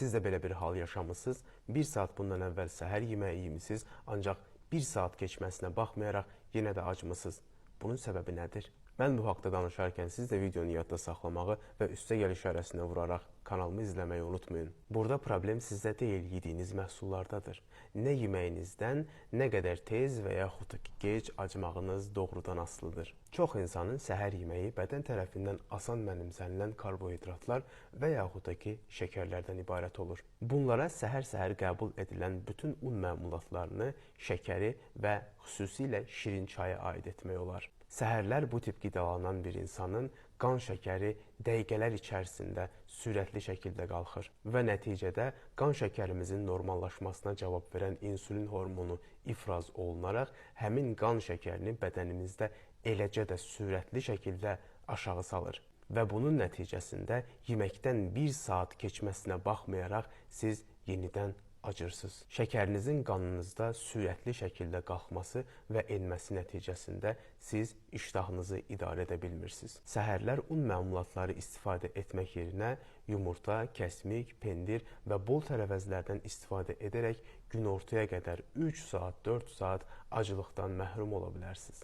Siz də belə bir hal yaşamısınız. 1 saat bundan əvvəl səhər yeməyi yemisiniz, ancaq 1 saat keçməsinə baxmayaraq yenə də acmısınız. Bunun səbəbi nədir? Mən bu haqda danışarkən siz də videonu yadda saxlamağı və üstəgəl işarəsinə vuraraq kanalımı izləməyi unutmayın. Burada problem sizdə deyil, yediyiniz məhsullardadır. Nə yeməyinizdən, nə qədər tez və yaxud da ki, gec acmağınız doğrudan asılıdır. Çox insanın səhər yeməyi bədən tərəfindən asan mənimsənilən karbohidratlar və yaxud da ki, şəkərlərdən ibarət olur. Bunlara səhər-səhər qəbul edilən bütün un məmulatlarını, şəkəri və xüsusilə şirin çayı aid etmək olar. Səhərlər bu tip qidalanan bir insanın qan şəkəri dəqiqələr içərisində sürətli şəkildə qalxır və nəticədə qan şəkərimizin normallaşmasına cavab verən insulin hormonu ifraz olunaraq həmin qan şəkərini bədənimizdə eləcə də sürətli şəkildə aşağı salır və bunun nəticəsində yeməkdən 1 saat keçməsinə baxmayaraq siz yenidən acırsınız. Şəkərinizin qanınızda sürətli şəkildə qalxması və enməsi nəticəsində siz iştahınızı idarə edə bilmirsiniz. Səhərlər un məmulatları istifadə etmək yerinə yumurta, kəsmik, pendir və bol tərəvəzlərdən istifadə edərək günortaya qədər 3 saat, 4 saat acılıqdan məhrum ola bilərsiniz.